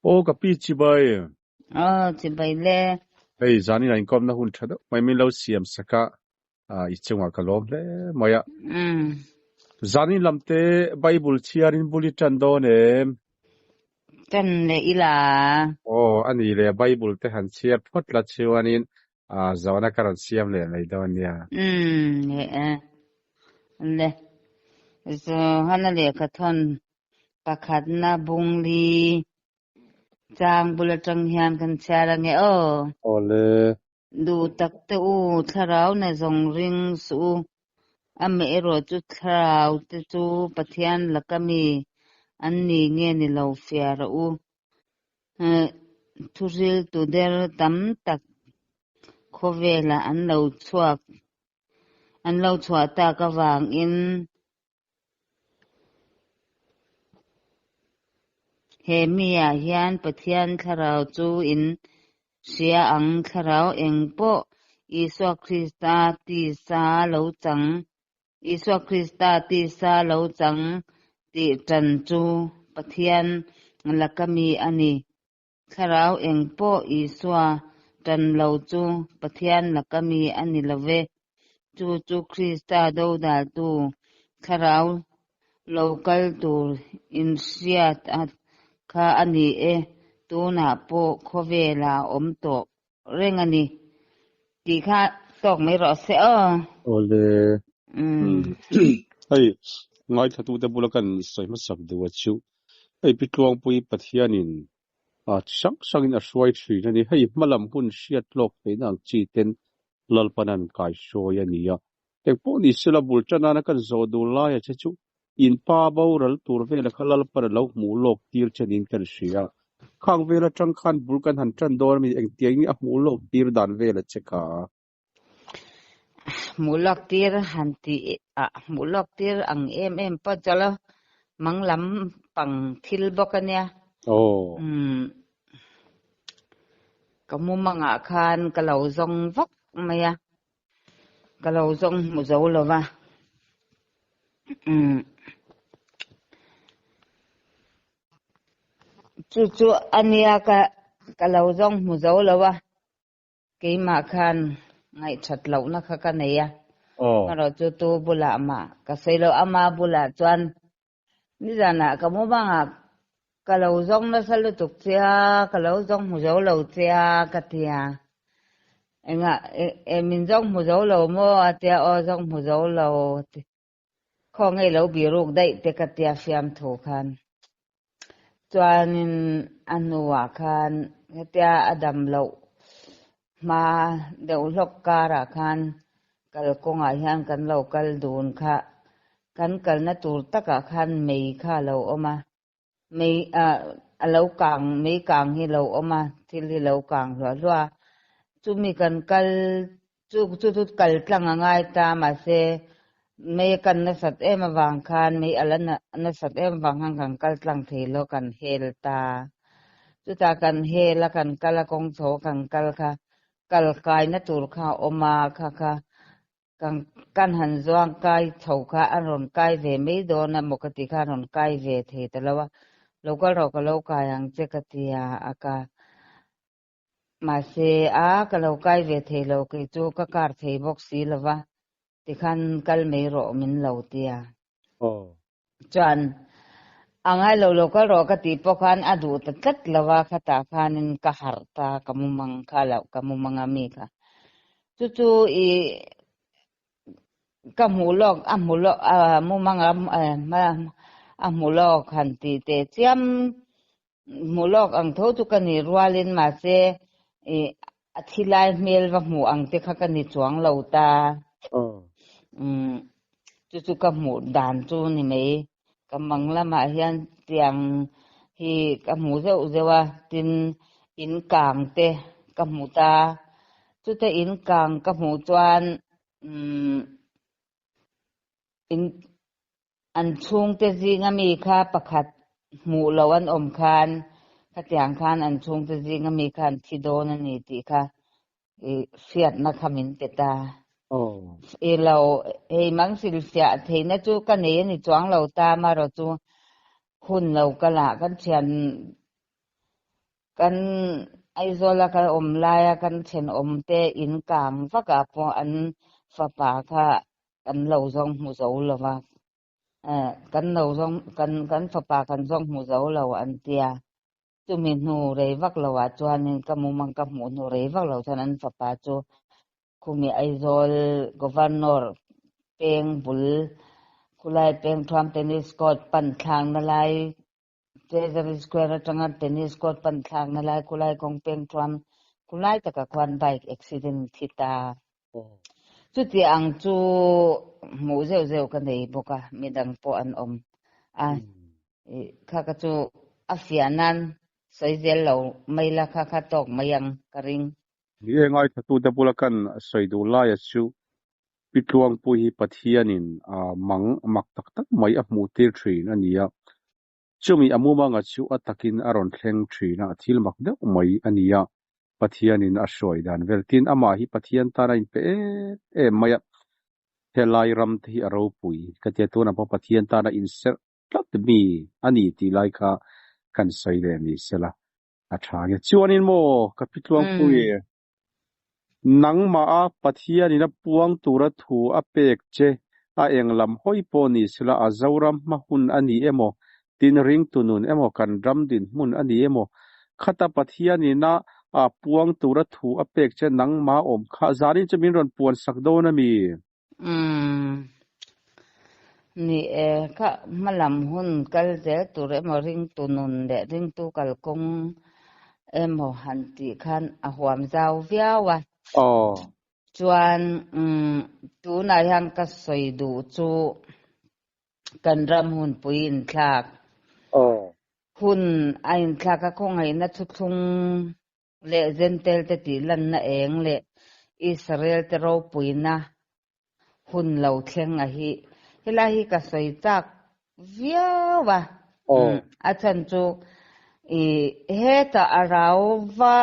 Aw ka pi chibai. Aw chibai le. Hei zanin a inkawmna hun tha deuh mai min lo siam sak a, i chungah ka lawm hle mai a. Zanin lam te Bible chhiarin bul i tan dawn em? Tan leh ila. Aw a ni le, Bible te han chhiar phawt la chuanin zawhna ka rawn siam leh mai dawn nia. Umm leh e. Le. Johana lehkhathawn Pakhatna bungli chang bul atang hian kan chhiar ange aw. Awle. Duh tak te u, thlarau na zawng ring suh u. Amaherawh chu thlarau te chu Pathian laka mi an ni nge ni lo fiah rawh u. Thuhriltu der tam tak khawvelah an lo chhuak an lo chhuah tak avangin He miah hian Pathian thlarau chu in hria ang, thlarau eng pawh Isua Krista tisa lo chang, Isua Krista tisa lo chang tih tan chu Pathian laka mi a ni. Thlarau eng pawh Isua tan lo chu Pathian laka mi a ni lo ve. Chu chu Krista dodaltu thlarau lo kal tur inhriat kha a ni e, tunah pawh khawvelah a awm tawh reng a ni tih kha tawk mai rawh se aw. Awle. Hei, ngaithlatute bula kan sawi hmasak deuh a chu. Hei Pi Tluangpui Pathianin a chi hrang hrangin a hruai thin a ni. Hei hmalam hun hriat lawk theihna ang chi ten Lalpan an kaihruai a ni a. Engpawh ni sela bul tan nana kan zawh dul laia che chu in pa boral tur vela kha Lalpan a lo hmuh lawk tir che niin kan hria. Khang vel atang khan bul kan han tan dawn a mi engtiang nge a hmuh lawk tir dan vela che kha? Hmuh lawk tir han tih ah hmuh lawk tir ang em em pawh chu lo mang lam pang thil bawk a nia. Umm ka mumangah khan ka lo zawng vak mai a, ka lo zawng hmu zo lo va. Umm chu chu a nia ka ka lo zawng hmu zo lo a. Keimah khan ngaihthat lohna kha ka nei a, erawh chu tu bulah mah ka sawi lo, ama bulah chuan nizanah ka mu bangah ka lo zawng nasa lutuk che a, ka lo zawng hmu zo lo che a ka ti a, engah e min zawng hmu zo lo maw a tia, aw zawng hmu zo lo ti. Khaw ngei lo biruk daih te ka tia fiamthu khan. Chuanin a hnuah khan hetia a dam loh hma deuh hlawk karah khan kalkawngah hian kan lo kal dun kha. Kan kalna tur takah khan mei kha a lo awm a, mei ah a lo kang mei kang hi a lo awm a, thil hi a lo kang hluah hluah a. Chumi kan kal Chu chu chu kal tlang a ngai ta mahse mei a kan nasat em avang khan mei a la nasat em avang khan kan kal tlang thei lo kan hel ta. Chutah kan hel a kan kal a kawng chho a kan kal kha kal kaina tur kha a awm a kha kha kan kan han zuang kai chho kha a rawn kai ve mai dawn a maw ka tih kha a rawn kai ve thei ta lo a lo kal rawh ka lo kai ang che ka ti a a ka Mahse, a ka lo kai ve thei lo kei chu ka kar thei bawk si lo va, tikhan kal mai rawh min lo ti a. Chuan, a ngai lo lo kal rawh ka tih pawh khan a duh ta tlat lo va, khatah khanin ka harh ta, ka mumang kha loh, ka mumang a mi kha. Chu chu i ka hmuh lawk, a hmu lawk, a mumang a a hmu lawk han tih teh chiam Hmuh lawk ang tho chu ka ni rualin mahse ih a thi lai hmel va hmuh ang te kha ka ni chuang lo ta. Umm chu chu ka hmuh dan chu ni mai. Ka mang lamah hian tiang hi ka hmu zeuh zeuh a, tin in kang te ka hmu ta. Chute in kang ka hmuh chuan umm in An chhungte zinga mi kha pakhat hmuh loh an awm khan khatiang khan an chhungte zinga mi kha an thi dawn a ni tih kha i hriatna kha min pe ta. I lo hei mang hrilhfiah theihna chu ka nei a ni chuang lo ta amaherawh chu hun lo ka lah kan thian. Kan Aizawla kan awm laia kan thenawmte in kang vakah pawh an fapa kha kan lo zawng hmu zo lo va, kan lo zawng kan kan fapa kan zawng hmu zo lo an tia. Chumi hnu rei vak loah chuanin ka mumang ka hmuh hnu rei vak lo chuan an fapa chu Khumi Aizawl Governor peng bul khulai peng thuam tennis court pan thlakna lai Treasury Square atanga tennis court pan thlakna lai khulai kawng peng thuam khulai takah khuan bike accident thi ta. Chuti ang chu hmuh zeuh zeuh ka nei bawk a, midang pawh an awm a. Kha ka chu a fiah nan sawi zel lo mai la kha kha tawk mai ang ka ring. Ni e, ngaithlatute bula kan sawi duh laia chu Pi Tluangpui hi Pathianin mang mak tak tak mai a hmuh tir thin a ni a. Chumi a mumanga chu a takin a rawn thleng thin a, thil mak deuh mai a ni a. Pathianin a hruai dan vel tin amah hi Pathian tan a inpe em em mai a. Helai ram te hi a ropui ka tia tunah pawh Pathian tan a inserh tlat mi a ni tih lai kha kan sawi leh ni sela. A tha nge. Chuanin maw ka pi Tluangpui, nangmah a Pathianin a puang tura thu a pek che a eng lam hawi pawh ni sela a Zoram hma hun a ni emaw, tin ringtu nun emaw kan ram dinhmun a ni emaw, khata Pathianin a a puang tura thu a pek che nangmah awm kha zanin chu min rawn puan sak dawn a mi? Umm. Ni e, kha hmalam hun kal zel tur emaw ringtu nun leh ringtu kalkawng emaw han tih khan a huam zau viau a. Aw. Chuan umm tunah hian ka sawi duh chu kan ram hunpui inthlak. Aw. Hun a inthlak a khawngaihna thuthlung leh Jentail-te tih lanna eng leh Israel-te ropuina hun lo thleng a hi. Helai hi ka sawi chak viau a, a chhan chu i hetah a rau va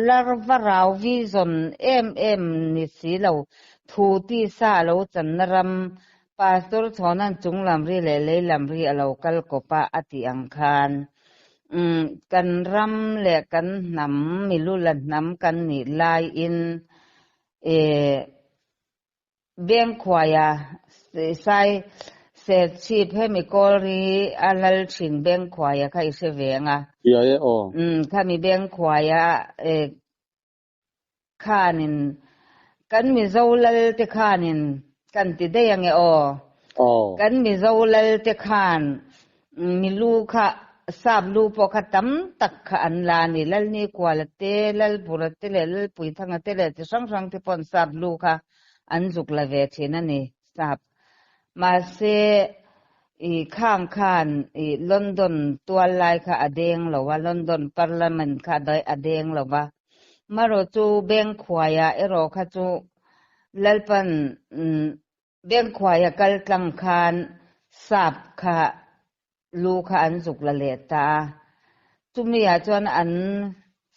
larva rau vi zawn em em ni si lo, thu tisa a lo channa ram Pastor Chhawna'n chung lam ri leh lei lam ri a lo kal kawp a a tih ang khan umm kan ram leh kan hnam milula hnam kan nih laiin eh Bengkhuaia sai Serchhip hemi kawl ri a lal thin Bengkhuaia kha i hre ve ang a. Hria e aw. Umm khami Bengkhuaia eh khanin kan Mizo lal te khanin kan ti daih ange aw. Kan Mizo lal te khan milu kha sap lu pawh kha tam tak kha an la a ni. Lalnikuala te, Lalbura te leh Lalpuithanga te leh chi hrang hrang te paw'n sap lu kha an zuk la ve thin a ni sap. Mahse i khang khan i London tual lai kha a deng lo a, London Parliament kha a deng lo va. Marawh chu Bengkhuaia erawh kha chu Lalpan Bengkhuaia kal tlang khan sap kha lu kha an zuk la leh ta a. Chumi ah chuan an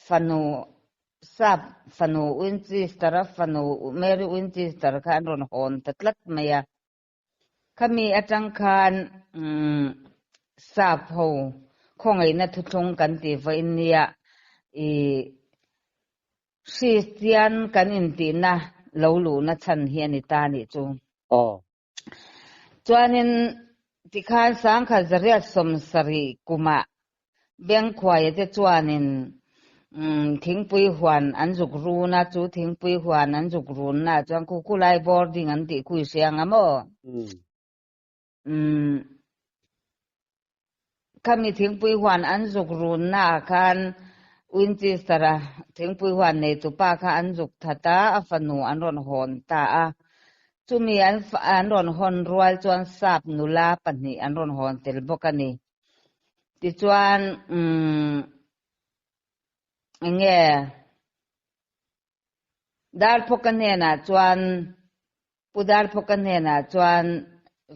fanu sap fanu Winchester a fanu Mary Winchester kha an rawn hawn ta tlat mai a. Khami atang khan sap ho khawngaihna thuthlung kan tih vawiin nia i Kristian kan intihna lo luhna chhan hi a ni ta nih chu. Aw. Chuanin tikhan sangkhat zariat sawmsarih kumah Bengkhuaia te chuanin thingpui huan an zuk run a, chu thingpui huan an zuk runnaah chuan khu khulai boarding an tih khui hria ang a maw? Khami thingpui huan an zuk runnaah khan Winchester-a thingpui huan neitupa kha an zuk that a, a fanu an rawn hawn ta a. Chumi an rawn hawn rual chuan sap nula pahnih an rawn hawn tel bawk a ni. Tichuan, umm, enge Darphawka hnenah chuan, Pu Darphawka hnenah chuan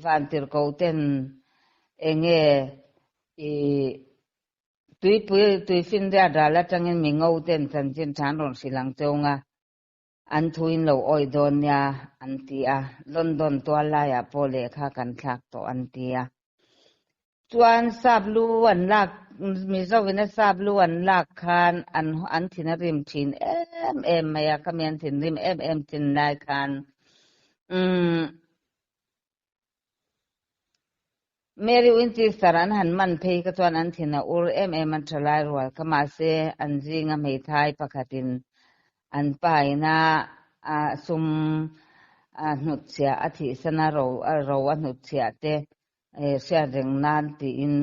Vantirhko ten enge i tuipui tuifinriat ral atangin mi ngo ten chanchin tha an rawn hrilh ang cheu nga, an thu in lo awih dawn nia an ti a, London tual laiah pawh lehkha kan thlak tawh an ti a. Chuan sap lu an lak, Mizo ina sap lu an lak khan an an thin a rim thin em em mai a, khami an thinrim em em thin lai khan umm Mary Winchester an han man phei kha chuan an thin a ur em em a thalai rual kha mahse an zinga hmeithai pakhatin an pa ina a sum a hnutchhiah a thihsan a ro a ro a hnutchhiah te hriat reng nan tiin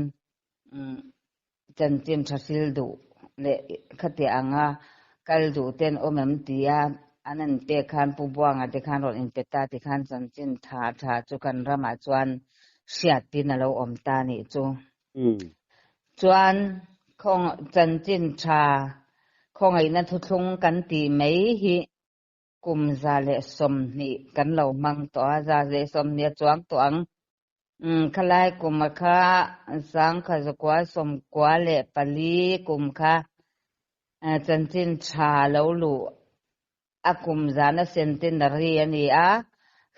chanchin tha hril duh leh khatiah anga kal duh ten awm em tia an an pek khan Pu Buanga te khan rawn inpe ta ti khan chanchin tha tha chu kan ramah chuan hriatin a lo awm ta nih chu. Chuan chanchin tha khawngaihna thuthlung kan tih mai hi Kum 120 kan lo hmang tawh a, 120 a chuang tawh ang. Umm, khalai kum a kha 1994 kum kha chanchin tha lo luh a kum zana centenary a ni a,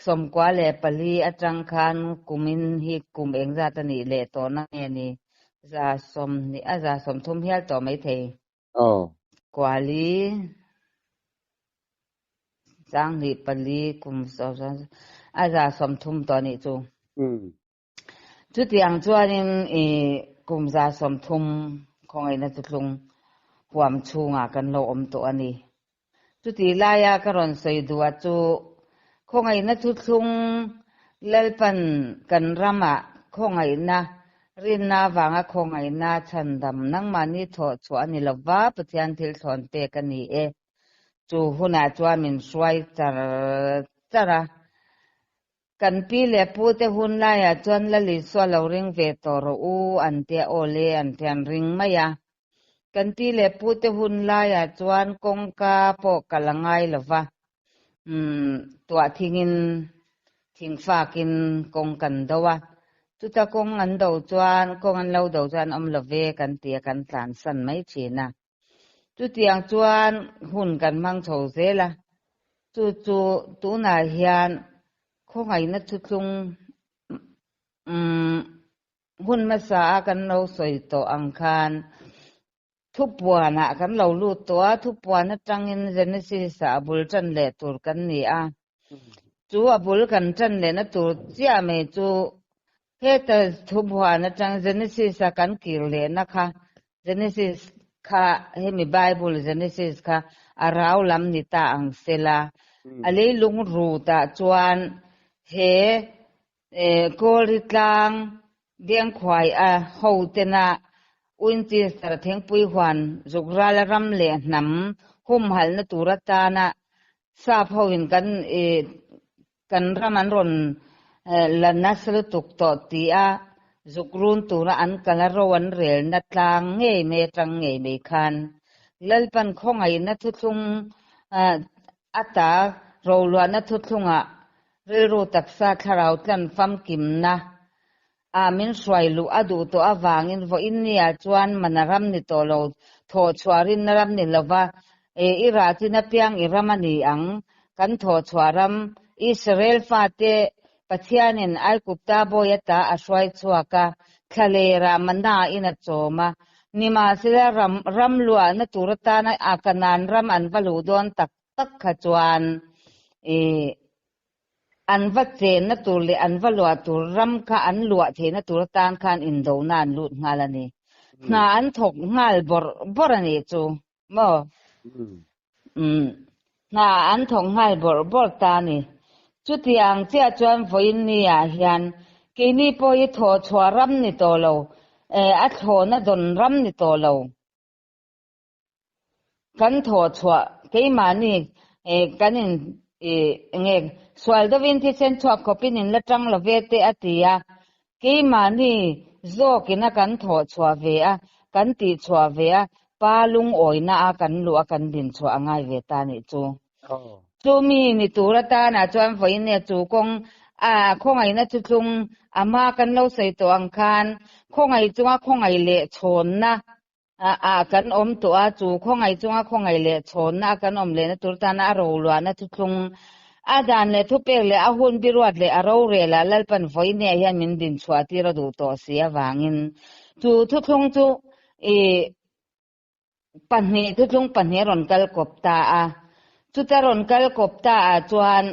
94 atang khan kumin hi kum engzat a nih leh tawh na nge ni? 120 a 130 hial tawh maithei. Aw. Kuali 24 kum a 130 tawh nih chu. Chutiang chuanin i kum 130 khawngaihna thuthlung huam chhungah kan lo awm tawh a ni. Chuti laia ka rawn sawi duh a chu, khawngaihna thuthlung Lalpan kan ramah khawngaihna, rinna avanga khawngaihna chhandam nangmahni thawh chhuah a ni lova, Pathian thil thlawn pek a ni e. Chu hunah chuan min hruai char char a. Kan pi leh pu te hun laiah chuan Lal Isua lo ring ve tawh rawh u an tia aw le an tia an ring mai a. Kan pi leh pu te hun laiah chuan kawngka pawh kal a ngai lo va, umm tuah thingin thingfakin kawng kan do a. Chuta kawng an do chuan kawng an lo do chuan awm lo ve kan tia kan tlansan mai thin a. Chutiang chuan hun kan hmang chho zel a, chu chu tunah hian khawngaihna thuthlung umm hun hmasa a kan lo sawi tawh ang khan thupuanah kan lo lut tawh a, thupuan atangin Genesis ah a bul tan leh tur kan ni a, chu a bul kan tan lehna tur chiah mai chu Heta thubuan atang Genesis a kan kir lehna kha Genesis kha hemi Bible Genesis kha a rau lam ni ta ang sela a leilung rut ah chuan he Kawlri tlang Dengkhuai a ho tena Winchester thingpui huan Zukrala ram leh hnam humhalhna tur atana sap hoin kan Kan ram an rawn la nasa lutuk tawh ti a, zuk run tura an kal a ro an relna tlang ngei mai atang ngei mai khan Lalpan khawngaihna thuthlung ata roluahna thuthlungah rilru taksa thlarau tlan famkimna ah min hruai luh a duh tawh avangin vawiin nia chuan mana ram ni tawh lo, thawhchhuah rinna ram ni lova, e i rah chin apiang i ram a ni ang, kan thawhchhuah ram, Israel fate Pathianin Aigupta bawi ata a hruai chhuak a, thlalerah mana in a chawm a, nimahsela ram ram luahna tur atana a Kanaan ram an va luh dawn tak tak kha chuan e An va chenna tur leh an va luah tur ram kha an luah theihna tur atan khan indona an lut nghal a ni. Hna an thawk nghal bawrh bawrh a nih chu maw? Umm, hna an thawk nghal bawrh bawrh ta a ni. Chutiang chiah chuan vawiin ni ah hian keini pawh hi thawhchhuah ram ni tawh lo, a thlawhna dawn ram ni tawh lo. Kan thawh chhuah keimahni kan in enge sual deuhin thisen chhuak khawpin in la tang lo ve te a ti a, keimahni zawkina kan thawh chhuah ve a, kan tih chhuah ve a, pa lungawina a kan luh a kan din chhuah a ngai ve ta nih chu. Chumi ni tur atana chuan vawiin chu kawng a khawngaihna thuthlung a hma kan lo sawi tawh ang khan khawngaih chunga khawngaih leh chhawnna Ah kan awm tawh a, chu khawngaih chunga khawngaih leh chhawnna a kan awm lehna tur tana a roluahna thuthlung A dan leh thupek leh a hun biruat leh a rorelah Lalpan vawinia hian min dinchhuah tir a duh tawh si avangin chu thuthlung chu i pahnih thuthlung pahnih a rawn kal kawp ta a. Chuta rawn kal kawp ta ah chuan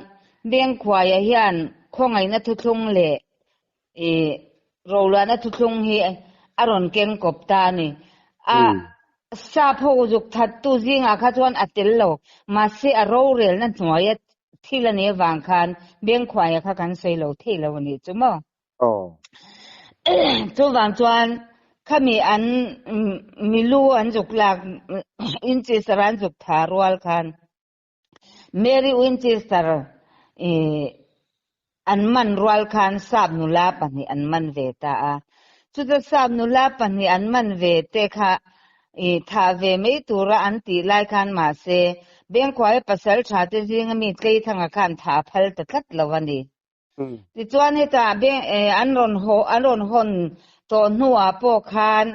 Bengkhuaia hian khawngaihna thuthlung leh i roluahna thuthlung hi a rawn keng kawp ta a ni. A sap ho zuk thattu zingah kha chuan a tel lo, mahse a rorelna hnuaia thil a nih avang khan Bengkhuaia kha kan sawi lo thei lo a nih chu maw? Chuvang chuan khami an milu an zuk lak Winchester an zuk tha rual khan Mary Winchester an man rual khan sap nula pahnih an man ve ta a. Chuta sap nula pahnih an man ve te kha thah ve mai tura an tih lai khan mahse Bengkhuaia pasal tha te zinga mi Tleithanga khan thah a phal ta tlat lo a ni. Tichuan hetah an rawn haw an rawn hawn tawh hnuah pawh khan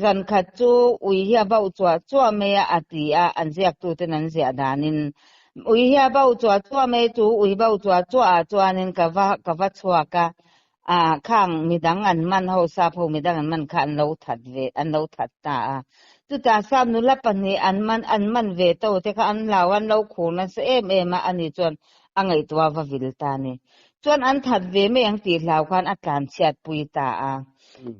zan khat chu ui hi a bauh chuah chuah mai a a ti a, an ziaktuten an ziah danin ui hi a bauh chuah chuah mai chu ui bauh chuah chuah ah chuanin ka va ka va chhuak a, ah khang midang an man ho sap ho midang an man kha an lo that ve an lo that ta a. Chutah sap nula pahnih an man an man ve to te kha an hlau an lo khur nasa em em a, ani chuan a ngaihtuah va vil ta a ni. Chuan an that ve mai ang tih hlau khan a tlanchhiat pui ta a.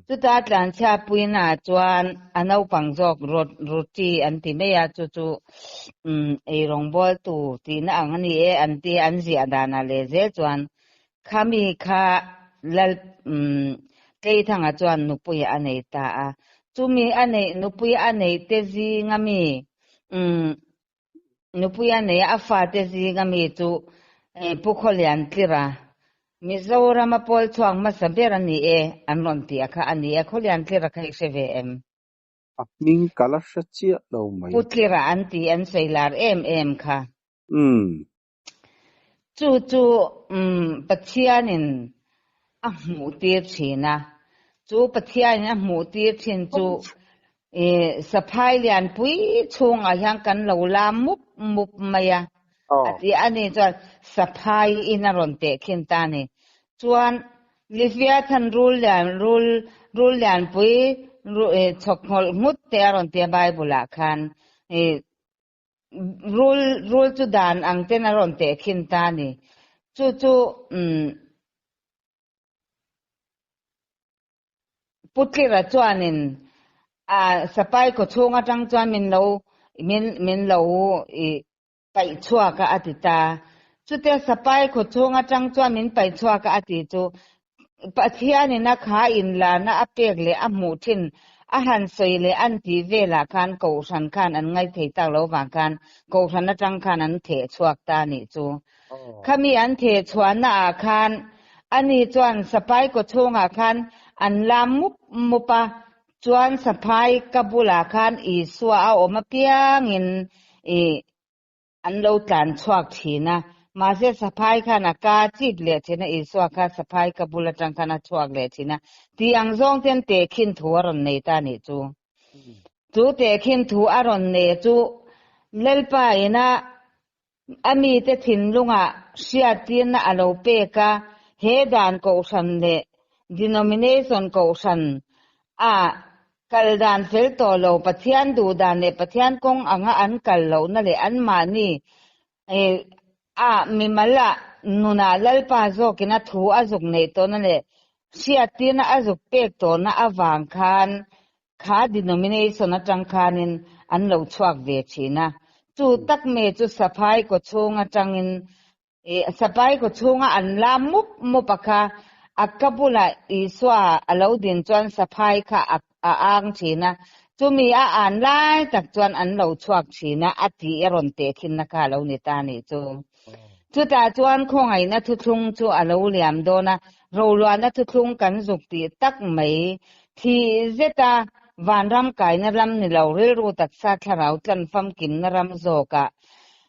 Chuta a tlanchhiat puinaah chuan a naupang zawk Ruti an ti mai a, chu chu eirawngbawltu tihna ang a ni e an ti a, an ziah danah leh zel chuan khami kha Lal Tleithanga chuan nupui a nei ta a. Chumi a neih nupui a neih te zinga mi Nupui a nei a, a fate zinga mi chu Pu Khawlian Tlira, Mizorama pawl chhuak hmasa ber a ni e, an rawn tih a kha a ni e. Khawlian Tlira kha i hre ve em? A hming ka la hre chiah lo mai. Pu Tlira an tih an sawi lar em em kha. Umm. Chu chu Pathianin a hmuh tir thin a, chu Pathianin a hmuh tir thin chu saphai lianpui chhungah hian kan lo la mup mup mai a, a ti a ni chuan saphai in a rawn tehkhin ta a ni. Chuan Leviathan rul lian rul rul lianpui chhawk nghawlh nghut te a rawn ti a Bible ah khan Rul rul chu dan ang ten a rawn teh khin ta a ni. Chu chu umm Pu Tlira chuanin a sapai khaw chhung atang chuan min lo min min lo ih paih chhuak a a ti ta. Chutia sapai khaw chhung atang chuan min paih chhuak a a ti chu Pathianin a kha inlarna a pek leh a hmuh thin a han sawi leh an tih velah khan Kohhran khan an ngaithei tak lo vang khan Kohhran atang khan an theh chhuak ta a nih chu. Khami an theh chhuahna ah khan ani chuan sapai kaw chhungah khan an lam mup mup a, chuan saphai ka bulah khan Isua a awm apiangin ih An lo tlan chhuak thin a, mahse saphai khan a ka chip leh thin a, Isua kha saphai ka bul atang khan a chhuak leh thin a, tih ang zawng ten tehkhin thu a rawn nei ta a nih chu. Chu tehkhin thu a rawn nei chu Lalpa ina a mite thinlungah hriattirna a lo pek a, he dan kohhran leh denomination kohhran a Kal dan fel tawh lo, Pathian duh dan leh Pathian kawng anga an kal lohna leh anmahni a mimal ah nunah Lalpa zawkin a thu a zuk neih tawhna leh hriattirna a zuk pek tawhna avang khan kha denomination atang khanin an lo chhuak ve thin a. Chu tak mai chu saphai kawchhung atangin Sapai kaw chhunga an lam mup mup a kha, a ka bulah Isua a lo din chuan saphai kha a ang thin a, chumi a an lai tak chuan an lo chhuak thin a, a tih a rawn teh thinna kha a lo ni ta a nih chu. Chutah chuan khawngaihna thuthlung chu a lo liam dawn a, roluahna thuthlung kan zuk tih tak mai thih zeta vanram kaina ram ni lo rilru taksa thlarau tlan famkimna ram zawkah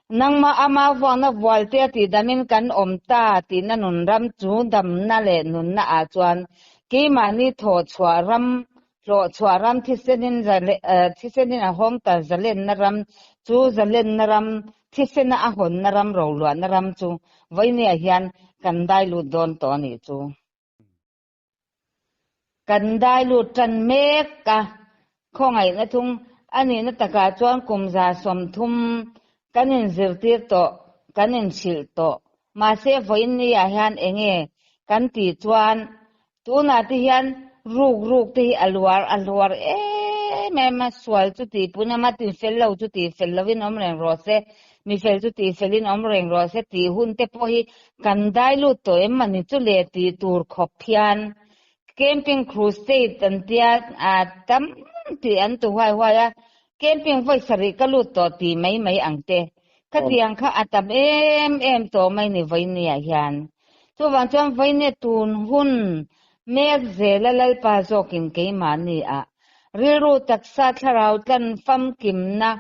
Nangmah ama vuakna vualte a tihdamin kan awm ta tihna nun ram chu damna leh nunna ah chuan keimahni thawhchhuah ram, hlawhchhuah ram, thisenin thisenin a hawng ta zalenna ram chu zalenna ram thisena a hawnna ram roluahna ram chu vawinia hian kan dai lut dawn tawh a nih chu. Kan dai lut tan mek a, khawngaihna thung a nihna takah chuan kum 30 kan inzirtir tawh, kan inhrilh tawh. Mahse vawiinniah hian enge kan tih chuan tunah te hian ruk ruk te hi a luar a hluar em em a, sual chu tihpui a, matin fel lo chu tihfel lovin awm reng rawh se, mi fel chu tihfelin awm reng rawh se tih hun te pawh hi kan dai lut tawh em a ni chu le tih tur khawp hian Camping Crusade an tia tam tih an tu huai huai a, camping vawi sarih ka lut tawh tih mai mai ang te. Khatiang kha a tam em em tawh mai ni vawinia hian. Chuvang chuan vawinia tun hun mek zela Lalpa zawkin keimahni ah rilru taksa thlarau tlan famkimna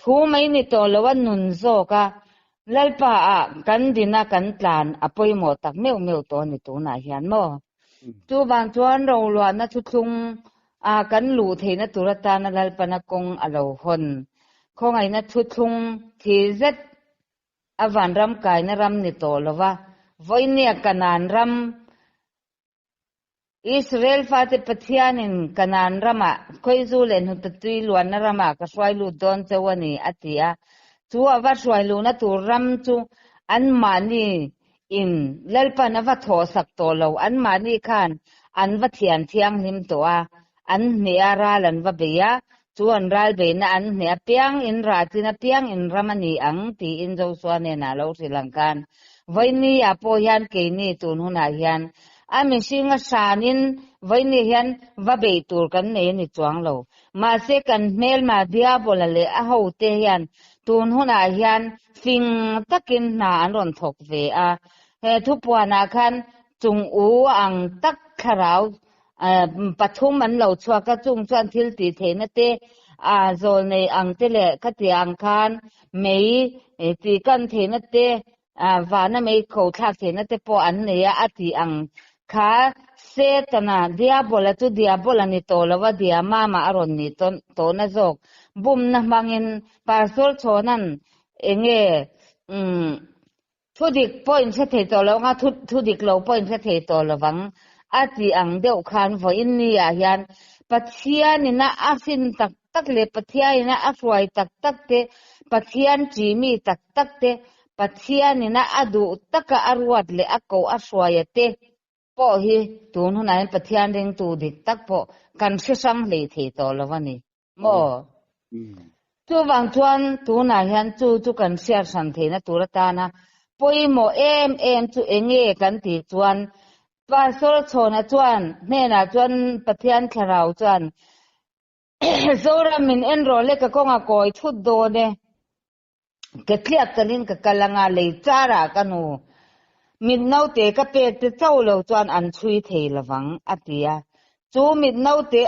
thu mai ni tawh lo a nun zawk a, Lalpa ah kan dina kan tlan a pawimawh tak meuh meuh tawh a ni tunah hian maw? Chuvang chuan roluahna thuthlung a kan luh theihna tur atana Lalpana kawng a lo hawn. Khawngaihna thuthlung thi zet a vanram kaina ram ni tawh lova, vawinia Kanaan ram Israel fate Pathianin Kanaan ramah khawizu leh hnute tui luanna ramah ka hruai lut dawn cheu a ni, a ti a. Chu a va hruai luhna tur ram chu anmahni in Lalpan a va thawhsak tawh lo, anmahni khan an va thian thianghlim tawh a, an hneh a, ral an va bei a, chu an ral beihna an hneh apiang in rah chin apiang in ram a ni ang tiin Joshua hnenah a lo hrilh ang khan Vawiini ah pawh hian keini tun hunah hian a mihring a hranin vawiini hian va beih tur kan nei a ni chuang lo. Mahse kan hmelma Diabola leh a hote hian tun hunah hian fing takin hna an rawn thawk ve a. He thupuanah khan chung u ang tak thlarau pathum an lo chhuak a, chung chuan thil tih theihna te zawl nei ang te leh khatiang ang khan mei tih kan theihna te vana mei ko thlak theihna te pawh an nei a, a tih ang kha Setana Diabola chu Diabola ni tawh lo a, Diamama a rawn nih tawhna zawk bumna hmangin Pastor Chhawna'n enge Thudik pawh in hre thei tawh lo anga thudik lo pawh in hre thei tawh lo vang a tih ang deuh khan vawiin ni ah hian Pathian ina a fin tak tak leh Pathian ina a hruai tak tak te, Pathian ṭihmi tak tak te, Pathian ina a duh taka a ruat leh a koh a hruaia te pawh hi tun hunah hian Pathian ringtu dik tak pawh kan hre hrang hlei thei tawh lo a ni. Maw? Chuvang chuan tunah hian chu chu kan hriat hran theihna tur atana pawimawh em em chu enge kan tih chuan Pastor Chhawna chuan hnenah chuan Pathian thlarau chuan Zoram min en rawh le ka kawnga kawi thut dawn e. Ke tliak kalin ka kal anga lei charah ka nu mit naute ka pek te chauh lo chuan an chhui thei lovang a ti a. Chu mit naute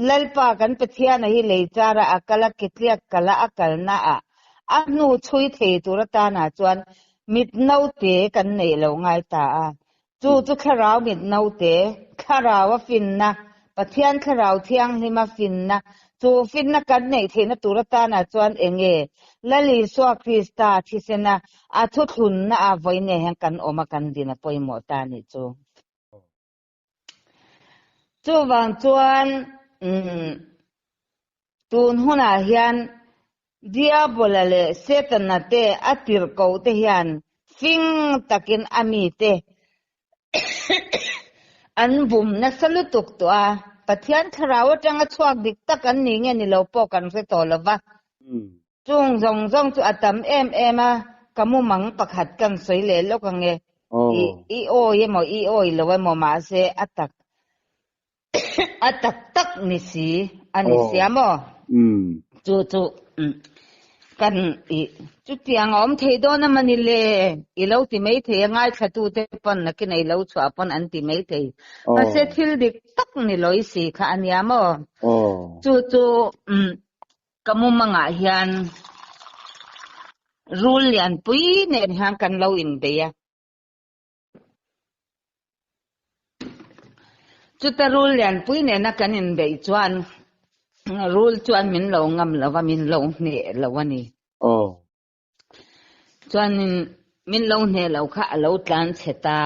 Lalpa kan Pathiana hi lei charah a kal a, ke tliak kala a kalna ah a hnu chhui thei tur atanah chuan mit naute kan neih lo ngai ta a. Chu chu thlarau mit naute, thlarau a finna, Pathian thlarau thianghlim a finna, chu finna kan neih theihna tur atanah chuan enge Lal Isua Krista thisena a thuthlunna ah vawiin hian kan awm a kan din a pawimawh ta anih chu. Chuvang chuan umm tun hunah hian Diabola leh Setana te a tirhkoh te hian fing takin a mite an bum nasa lutuk tawh a, Pathian thlarau atanga chhuak dik tak an ni nge ni lo pawh kan hre tawh lo va. Chung zawng zawng chu a tam em em a, ka mumang pakhat kan sawi leh lawk ang e. I awi emaw i awi lo emaw mahse a tak a tak tak ni si a ni sia maw? Chu chu kan i chutiang a awm thei dawn a mani le i lo ti mai thei a ngaithlatute pawn nakin a i lo chhuah pawn an ti mai thei. Mahse thil dik tak ni lawi si kha a nia maw? Chu chu ka mumangah hian rul lianpui nen hian kan lo inbei a. Chuta rul lianpui nena kan inbeih chuan rul chuan min lo ngam lo va, min lo hneh lo a ni. Aw. Chuanin min lo hneh lo kha a lo tlan chhe ta.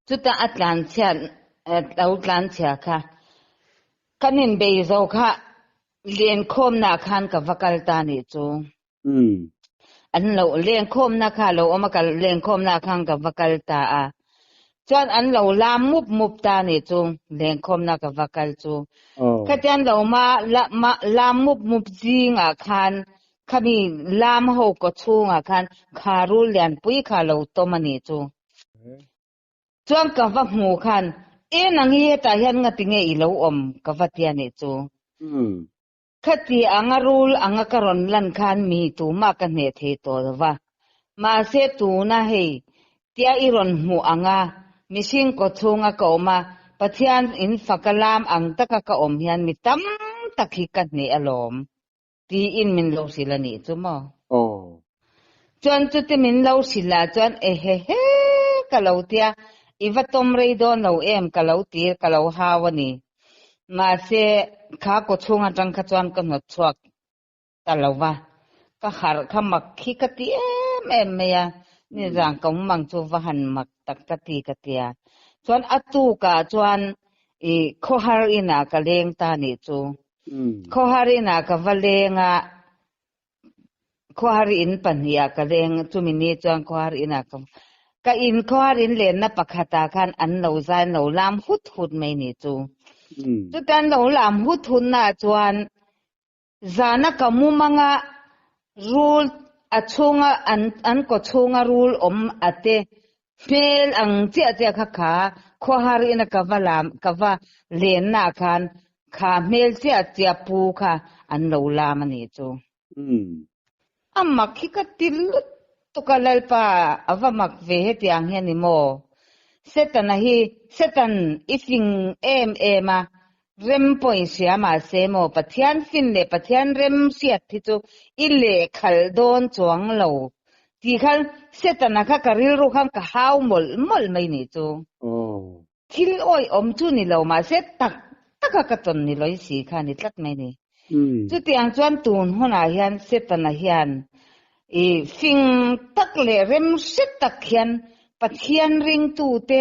Chutah a tlan chhiat lo tlan chhia kha kan inbei zo kha lenkhawmna ah khan ka va kal ta nih chu. An lo lenkhawmna kha a lo awm a, ka lenkhawmna ah khan ka va kal ta a. Chuan an lo lam mup mup ta nih chu lenkhawmna ka va kal chu. Khatiang lo ma lam mup mup zingah khan Khami lam ho kaw chhungah khan kha rul lianpui kha lo tawm a nih chu. Chuan ka va hmu khan, E nang hi hetah hian ngati nge i lo awm? ka va ti a nih chu. Khati anga rul anga ka rawn lan khan mi tumah ka hneh thei tawh lo va. Mahse tuna hei tia i rawn hmuh anga mihring kaw chhunga ka awm a, Pathian in faka lam ang taka ka awm hian mi tam tak hi ka hneh alawm. Tiin min lo hrilh a nih chu maw? Aw. Chuan chuti min lo hrilh ah chuan ehehe ka lo tia, i va tawm rei dawn lo em ka lo ti ka lo hau a ni. Mahse, kha kawchhung atang kha chuan ka hnawt chhuak ta lo va, ka harh kha mak khi ka ti em em mai a, nizan ka awm ang chu va han mak tak ka ti ka tia. Chuan a tukah chuan i khawhar inah ka leng ta nih chu. Khawhar inah ka va leng a, khawhar in pahnihah ka leng, chumi ni chuan khawhar inah ka ka in khawhar in lenna pakhatah khan an lo zai an lo lam hut hut mai ni chu. Chuta an lo lam hut hutnaah chuan zana ka mumanga rul a chhunga an an kaw chhunga rul awm a te Hmel ang chiah chiah kha kha khuahar ina ka va lam ka va lenna ah khan kha hmel chiah chiah pu kha an lo lam a nih chu. A mak hi ka ti lutuk a Lalpa a va mak ve hetiang hian ni maw? Setana hi Setan i fing em em a, rem pawh i hria mahse maw Pathian fin leh Pathian rem hriat hi chu i lehkhalh dawn chuang lo Ti khan Setana kha ka rilru khan ka hau mawlh mawlh mai nih chu. Thil awihawm chu ni lo mahse tak taka ka tawn ni lawih si kha ni tlat mai ni. Chutiang chuan tun hunah hian Setana hian i fing tak leh remhre tak hian Pathian ringtute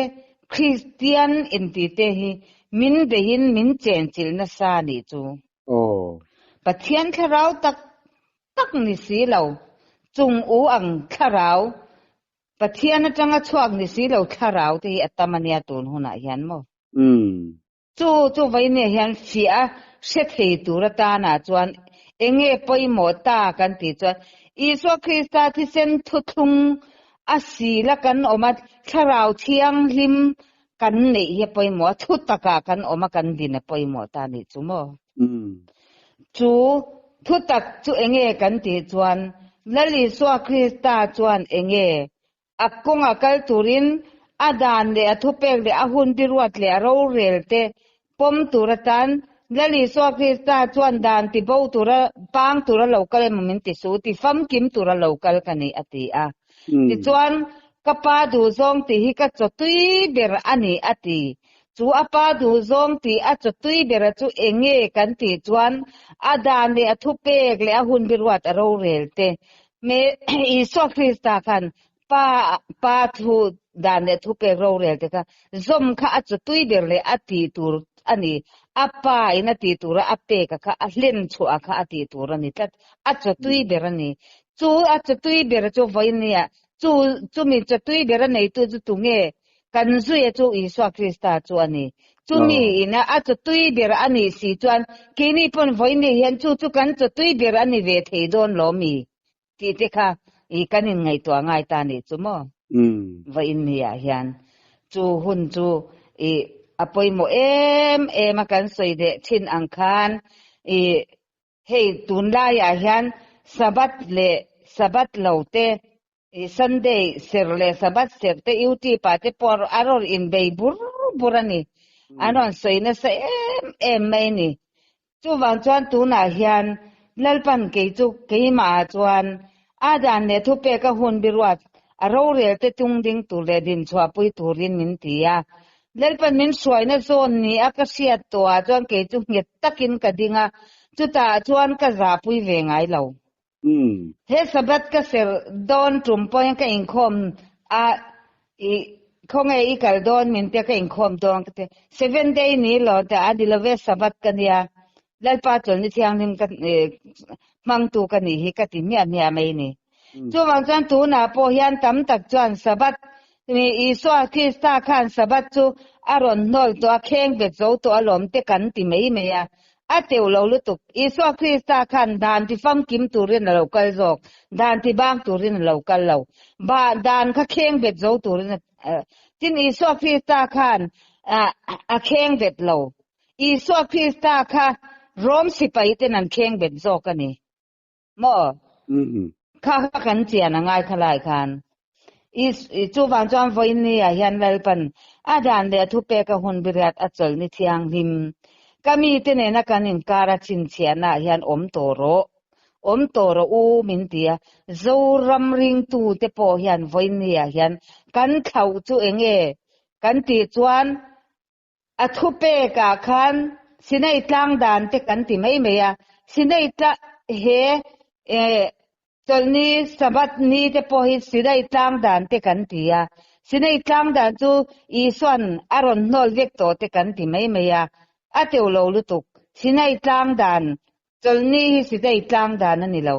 Kristian intite hi min beihin min chenchilh nasa nih chu. Pathian thlarau tak tak ni si lo, chung u ang thlarau, Pathian atanga chhuak ni si lo thlarau te hi a tam a nia tun hunah hian maw? Chu chu vawinia hian fiah a hre thei tur atanah chuan enge pawimawh ta kan tih chuan Isua Krista thisen thuthlung a sila kan awm a, thlarau thianghlim kan neih hi a pawimawh a, thu takah kan awm a kan din a pawimawh ta nih chu maw? Chu thu tak chu enge kan tih chuan Lal Isua Krista chuan enge a kawnga kal turin a dan leh a thupek leh a hun biruat leh a rorel te pawm tur atan Lal Isua Krista chuan dan ti bo tura pang tura lo kal emaw min ti suh ti famkim tura lo kal ka ni a ti a. Tichuan ka pa duhzawng tih hi ka chawtui ber a ni a ti. Chu a pa duhzawng tih a chawtui bera chu eng nge kan tih chuan a dan leh a thupek leh a hun biruat a rorel te. Me Isua Krista khan pa pa thu dan leh thupek rorel te kha zawm kha a chawtui ber leh a tih tur a ni. A pa in a tih tura a pek a kha a hlen chhuah kha a tih tur a ni tlat. A chawtui ber a ni. Chu a chawtui ber chu vawinia chu chumi chawtui ber a neitu chu tunge Kan zuia chu Isua Krista chu a ni. Chumi ina a chawtui ber a nih si chuan keini pawn vawiin hian chu chu kan chawtui ber a ni ve thei dawn lo mi? tih te kha i kan inngaihtuah ngai ta nih chu maw? Vawiin niah hian chu hun chu i a pawimawh em em a kan sawi leh thin ang khan i hei tunlaiah hian Sabbath leh Sabbath lo te I Sunday serh leh Sabbath serh te YouTube ah te pawh a rawn inbei bur bur a ni. An rawn sawi nasa em em mai a ni. Chuvang chuan tunah hian Lalpan kei chu keimah ah chuan a dan leh thupek a hun biruat a rorel te tung ding tur leh dinchhuahpui turin min ti a. Lalpan min hruaina zawn ni a ka hriat tawh ah chuan kei chu nghet takin ka ding a, chutah chuan ka zahpui ve ngai lo. He Sabbath ka serh dawn tum pawhin ka inkhawm a, i khawnge i kal dawn min tia ka inkhawm dawn ka ti. Seven day ni lo te a ni love Sabbath ka nia. Lalpa chawlhni thianghlim ka hmangtu ka nih hi ka ti hmiah hmiah mai ni. Chuvang chuan tunah pawh hian tam tak chuan Sabbath Isua Krista khan Sabbath chu a rawn hnawl tawh a, kheng bet zo tawh alawm te kan ti mai mai a. A teuh lo lutuk. Isua Krista khan dan ti famkim turin a lo kal zawk, dan ti bang turin a lo kal lo. Ba dan kha kheng bet zo turin a tin Isua Krista khan a kheng bet lo. Isua Krista kha Rom sipai ten an kheng bet zawk a ni. Maw? Kha kha kan chian a ngai khalai khan. Chuvang chuan vawiin ni ah hian Lalpan a dan leh a thupek a hun biriat a chawlh ni thianghlim. Ka mite nena kan inkar a chhinchhiahna ah hian awm tawh rawh. Awm tawh rawh u min ti a. Zoram ringtute pawh hian vawiin ni ah hian kan thlauh chu enge kan tih chuan A thupekah khan Sinai tlang dan te kan ti mai mai a, Sinai tla he chawlhni Sabbath ni te pawh hi Sinai tlang dan te kan ti a, Sinai tlang dan chu Isua'n a rawn hnawl vek tawh te kan ti mai mai a, a teuh lo lutuk. Sinai tlang dan, chawlhni hi Sinai tlang dan a ni lo.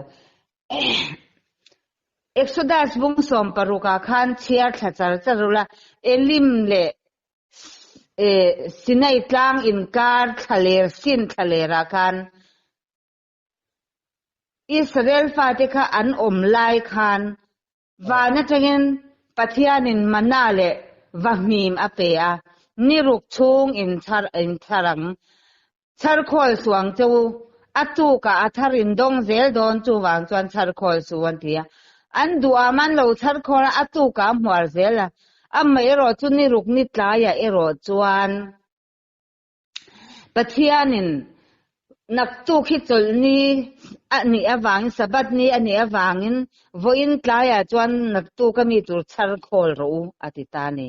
Exodus bung sawmparukah khan chhiar thla char char ula, Elim leh Sinai tlang inkar thlaler sin thlalerah khan Israel fate kha an awm lai khan van atangin Pathianin mana leh vahmim a pe a, ni ruk chhung inchhar inchhar ang. Chharkhawl suang che u, a tukah a thar in dawng zel dawn chuvang chuan chharkhawl su an ti a. An duham an lo chharkhawl a, a tukah a hmuar zel a. Amaherawh chu ni ruk ni tlaiah erawh chuan Pathianin naktuk hi chawlhni a nih avangin, Sabbath ni a nih avangin vawiin tlaiah chuan naktuk a mi tur chharkhawl rawh u a ti ta a ni.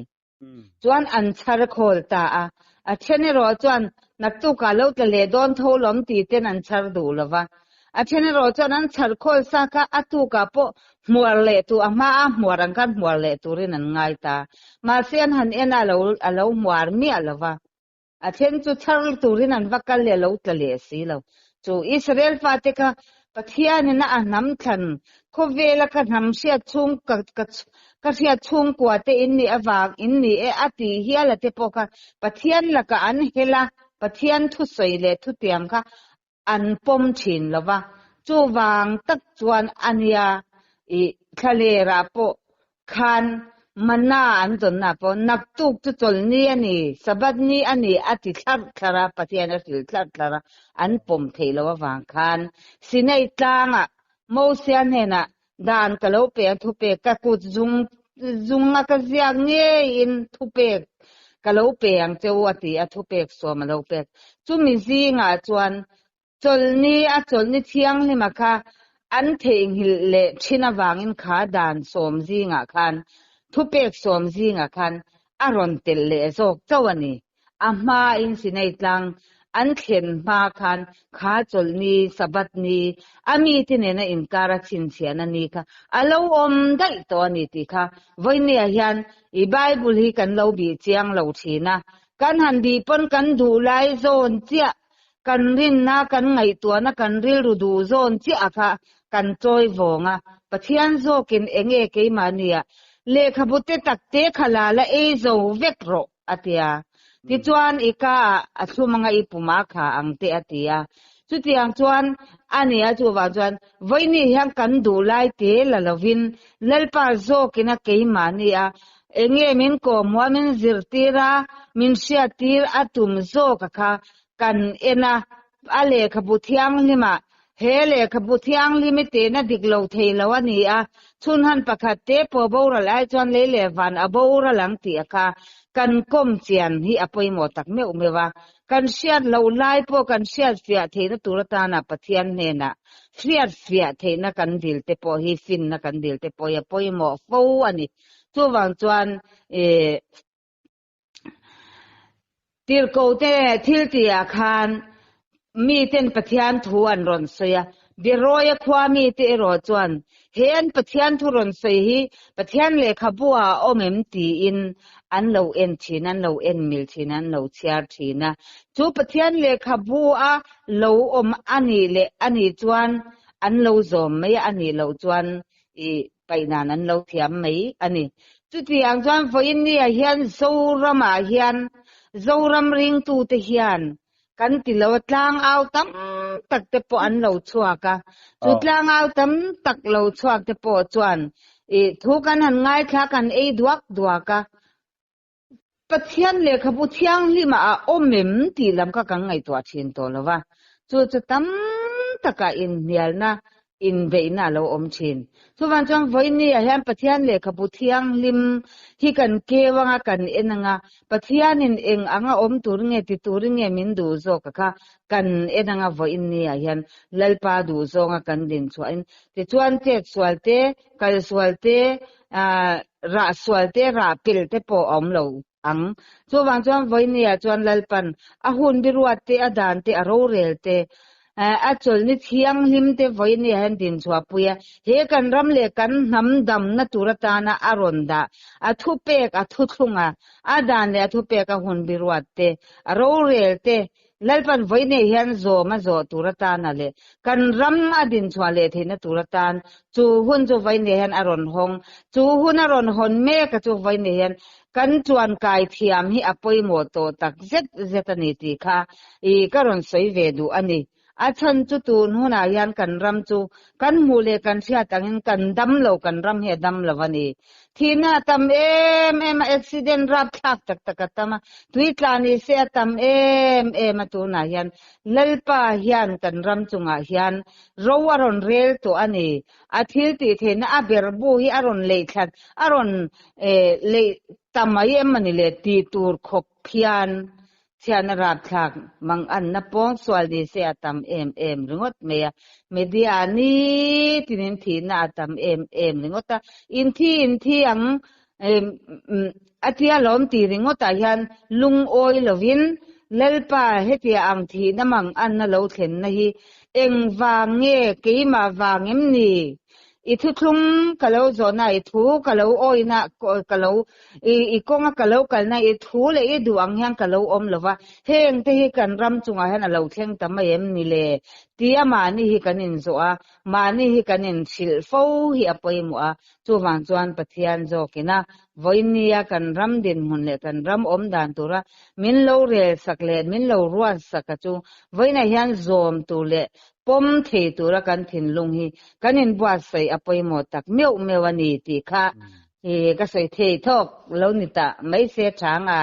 Chuan an chhar khawl ta a, a then erawh chuan naktukah lo tla leh dawn tho lawm tih ten an chhar duh lo va. A then erawh chuan an chhar khawl sa kha a tukah pawh hmuar leh tur, a hmaa hmuar ang khan hmuar leh turin an ngai ta. Mahse an han en a, a lo hmuar miah lo va. A then chu chhar turin an va kal leh a lo tla leh si lo. Chu Israel fate kha Pathianin a a hnam thlan khawvela ka hnam hriat chhung ka ka ka hriat chhungkua te in nih avang in ni e a tih hial a te pawh kha Pathian lakah an hel a, Pathian thusawi leh thutiang kha an pawm thin lo va, chuvang tak chuan a nia i thlalerah pawh khan mana an dawnna pawh naktuk chu chawlhni a ni, Sabbath ni a ni a ti thlarh thlarh a, Pathian a hrilh thlarh thlarh a, an pawm theih loh avang khan Sinai tlangah Mosia hnenah dan ka lo pe ang thupek ka kut zung zunga ka ziak ngeiin thupek ka lo pe ang che u a ti a, thupek sawm a lo pek. Chumi zingah chuan chawlhni a chawlhni thianghlima kha an theihnghilh leh thin avangin kha dan sawm zingah khan thupek sawm zingah khan a rawn telh leh zawk chauh a ni. A hmain Sinai tlang an thlen hma khan kha chawlhni, Sabbath ni, a mite nena inkar a chhinchhiahna ni kha a lo awm daih tawh a ni tih kha vawinia hian i Bible hi kan lo bih chiang lo thin a. Kan han bih pawn kan duh lai zawn chiah, kan rinna, kan ngaihtuahna, kan rilru duh zawn chiah kha kan chawi vawng a. Pathian zawkin enge keimahnia lehkhabu te takte kha la la ei zo vek rawh. a ti a. Tichuan, i ka ah a thlum anga i pum a kha ang te a ti a. Chutiang chuan a ni a, chuvang chuan vawiini hian kan duh lai te la lovin Lalpa zawkin a keimahni a, enge min kawhhmuh a, min zirtir a, min hriattir a tum zawk a kha kan en a, a lehkhabu thianghlimah He lehkhabu thianghlim i tehna dik lo thei lo a ni a, chhunhan pakhat te pawh boral ai chuan lei leh van a boral ang tih a kha kan kawm chian hi a pawimawh tak meuh meuh a. Kan hriat loh lai pawh kan hriat fiah theihna tur atana Pathian hnenah hriat fiah theihna kan dil te pawh hi finna kan dil te pawh hi a pawimawh fo a ni. Chuvang chuan ih Tirhkohte thil tihah khan miten Pathian thu an rawn sawi a. Beroia khua mite erawh chuan he an Pathian thu rawn sawi hi Pathian lehkhabu ah a awm em tiin an lo en thin, an lo en mil thin, an lo chhiar thin a. Chu Pathian lehkhabu a lo awm a nih leh a nih chuan an lo zawm mai a, a nih loh chuan i paih dan an lo thiam mai a ni. Chutiang chuan vawiin ni ah hian Zoram ah hian Zoram ringtute hian kan ti lo a, tlangau tam tak te pawh an lo chhuak a, chu tlangau tam tak lo chhuak te pawh chuan i thu kan han ngaithla kan ei duak duak a, Pathian lehkhabu thianghlim ah a awm em tih lam kha kan ngaihtuah thin tawh lo va, chu chu tam takah inhnialna inbeihna a lo awm thin. Chuvang chuan vawiin ah hian Pathian lehkhabu thianghlim hi kan keu anga kan en anga, Pathianin eng anga awm tur nge ti turin nge min duh zawk a kha kan en anga vawiin ah hian Lalpa duh zawnga kan din chhuahin tichuan chet sual te, kal sual te, rah sual te, rah pel te pawh a awm lo ang. Chuvang chuan vawinia chuan Lalpan a hun biruat te, a dan te, a rorel te, a chawlhni thianghlim te vawinia hian din chhuahpui a, he kan ram leh kan hnam damna tur atana a rawn dah, a thupek, a thuthlung a, a dan leh a thupek a hun biruat te, a rorel te, Lalpan vawiinei hian zawm a zawh tur atana leh kan ram a dinchhuah leh theihna tur atan chu hun chu vawiinei hian a rawn hawng. Chu hun a rawn hawn mek a chu vawiinei hian kan chuan kai thiam hi a pawimawh tawh tak zet zet a ni tih kha i ka rawn sawi ve duh a ni. A chhan chu tun hunah hian kan ram chu kan hmuh leh kan hriat angin kan dam lo, kan ram hi a dam lo a ni. Thihna a tam em em a, accident rapthlak tak tak a tam a, tui tla ni se a tam em em a tunah hian Lalpa hian kan ram chungah hian ro a rawn rel tawh a ni. A thil tih theihna a ber bu hi a rawn leih thlat, a rawn leih ta mai em a ni le tih tur khawp hian Chhiatna rapthlak manganna pawng sual ni se a tam em em ringawt mai a, media ah nitinin thihna a tam em em ringawt a, inthi inthi ang a tia lawm tih ringawtah hian lungawi lovin Lalpa hetia ang thihna manganna lo thlenna hi engvang nge keimah vang em ni? I thuthlung ka lo zawhna, i thu ka lo awina ka lo I i kawnga ka lo kalna i thu leh i duh ang hian ka lo awm lo va, heng te hi kan ram chungah hian a lo thleng ta mai em ni le? Tia mahni hi kan inzawh a, mahni hi kan inhrilh fo hi a pawimawh a, chuvang chuan Pathian zawkina vawinia kan ram dinhmun leh kan ram awm dan tura min lo rel sak leh min lo ruat sak a chu vawiinah hian zawm tur leh pawm thei tura kan thinlung hi kan inbuatsaih a pawimawh tak meuh meuh a ni tih kha Ka sawi thei thawk lo ni ta mai se chang a.